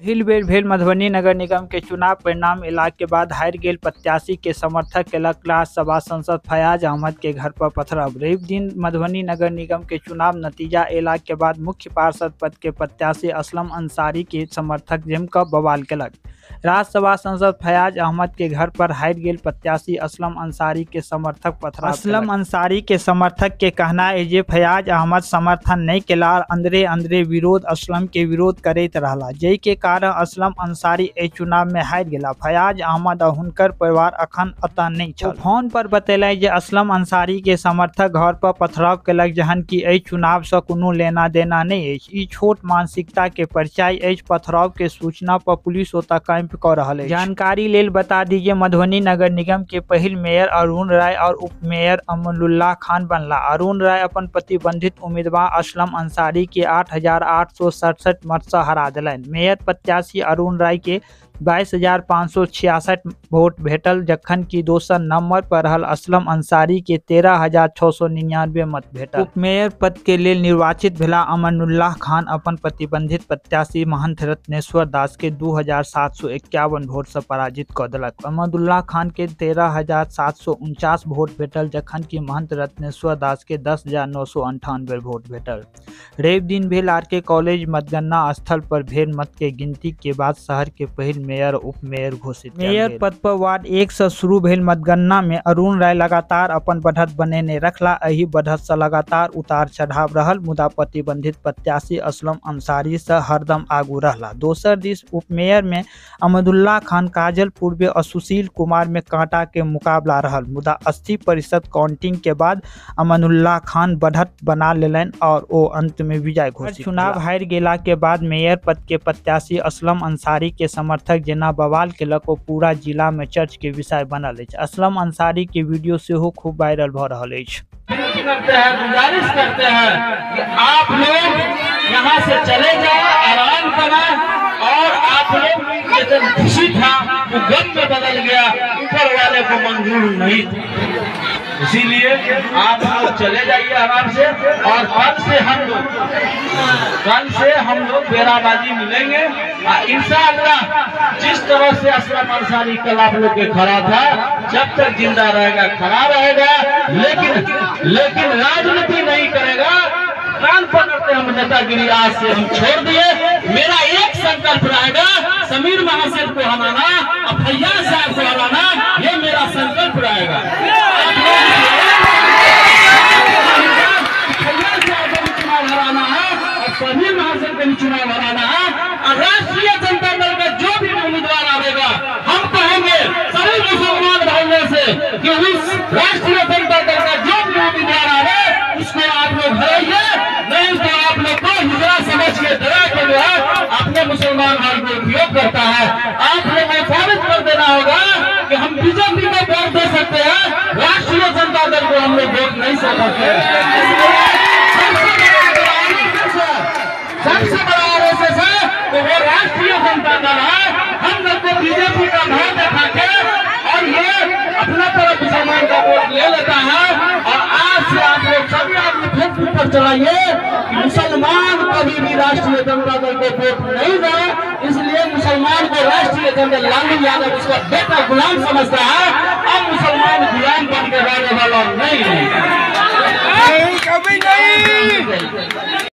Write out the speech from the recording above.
पहिल बेर भेल मधुबनी नगर निगम के चुनाव परिणाम एलाक के बाद हारि गेल प्रत्याशी के समर्थक केलक राज्यसभा सांसद फैयाज अहमद के घर पर पथराव। रवि दिन मधुबनी नगर निगम के चुनाव नतीजा एलाक के बाद मुख्य पार्षद पद के प्रत्याशी असलम अंसारी के समर्थक जमकर बवाल केलक। राज्यसभा सांसद फैयाज अहमद के घर पर हारि गेल प्रत्याशी असलम अंसारी के समर्थक पथराव। असलम अंसारी के समर्थक के कहना है जे फैयाज अहमद समर्थन नहीं केला, अंदरे अंदरे विरोध असलम के विरोध करैत रहला, जाहि के कारण असलम अंसारी एहि चुनाव में हारि गेला। फैयाज अहमद और हुनकर परिवार अखन अतः नहीं छल। फोन पर बतेलनि जे असलम अंसारी के समर्थक घर पर पथराव केलक, जहन कि एहि चुनाव से कोनो लेना देना नहीं अछि। ई छोट मानसिकता के परिचय अछि। पथराव के सूचना पर पुलिस ओतय कैंप क रहल अछि। जानकारी लेल बता दीजिए मधुबनी नगर निगम के पहिल मेयर अरुण राय और उप मेयर अमनुल्लाह खान बनला। अरुण राय अपन प्रतिबंधित उम्मीदवार असलम अंसारी के 8,867 मत से हरा देलनि। मेयर प्रत्याशी अरुण राय के 22,566 वोट भेटल, जखन कि दोसर नंबर पर रहल असलम अंसारी के 13,699 मत भेटल। उप मेयर पद के लेल निर्वाचित भेला अमनुल्लाह खान अपन प्रतिबंधित प्रत्याशी महंत रत्नेश्वर दास के 2,751 वोट से पराजित क देलक। अमनुल्लाह खान के 13,749 वोट भेटल, जखन कि महंत रत्नेश्वर दास के 10,998 वोट भेटल। रवि दिन भेल आर.के कॉलेज मतगणना स्थल पर भेल मत के गिनती के बाद शहर के पहिल मेयर उप मेयर घोषित। मेयर पद पर वार्ड 1 से शुरू भेल मतगणना में अरुण राय लगातार अपन बढ़त बनेने रखला। एहि बढ़त से लगातार उतार चढ़ाव रहल, मुदा प्रतिबंधित प्रत्याशी असलम अंसारी से हरदम आगू रहला। दोसर दिस उप मेयर में अमदुल्ला खान काजल पूर्वे और सुशील कुमार में कांटा के मुकाबला रहल, मुदा 80% काउंटिंग के बाद अमनुल्लाह खान बढ़त बना लेलनि और ओ अंत में विजय घोषित। चुनाव हारि गेला के बाद मेयर पद के प्रत्याशी असलम अंसारी के समर्थक जेना बवाल केलक ओ पूरा जिला में चर्च के विषय बनल अछि। असलम अंसारी के वीडियो सेहो खूब वायरल भ रहल अछि। करते हैं, गुजारिश करते हैं कि आप लोग यहाँ से चले जाओ, आराम करें और आप लोग ये जब खुशी था वो गम में बदल गया, ऊपर वाले को मंजूर नहीं था, इसीलिए आप लोग चले जाइए आराम से। और कल से हम लोग बेराबाजी मिलेंगे इंशाअल्लाह। जिस तरह से असलम अंसारी कल आप लोग के खड़ा था, जब तक जिंदा रहेगा खड़ा रहेगा, लेकिन राजनीति नहीं करेगा। कान पकड़ते हम नेतागिरी आज से हम छोड़ दिए। मेरा एक संकल्प रहेगा, समीर महासेठ को हराना और फैयाज साहब को हराना, ये मेरा संकल्प रहेगा। फैयाज साहब को भी चुनाव हराना है और समीर महासेठ को भी चुनाव हराना है। और राष्ट्रीय जनता दल का जो भी उम्मीदवार आवेगा, हम कहेंगे सभी मुसलमान भाइयों से कि उस राष्ट्रीय जनता दल का जो भी उम्मीदवार आवे उसको आप लोग हराइए, नहीं तो आप लोग को हिजड़ा समझ के डरा के जो है अपने मुसलमान भाई को उपयोग करता है। आप लोगों को साबित कर देना होगा कि हम बीजेपी को वोट दे सकते हैं, राष्ट्रीय जनता दल को हम लोग वोट नहीं सकते। सबसे बड़ा आरएसएस है तो वो राष्ट्रीय जनता दल है। हम लोग को बीजेपी का भाव दिखा के और ये अपना तरफ मुसलमान का वोट ले लेता है। और आज से आप लोग सभी आदमी फेसबुक पर चलाइए कि मुसलमान कभी भी राष्ट्रीय जनता दल को वोट नहीं दे। इसलिए मुसलमान को राष्ट्रीय जनता लालू यादव उसका बेटा गुलाम समझता है। अब मुसलमान गुलाम बनकर रहने वाला नहीं है, कभी नहीं।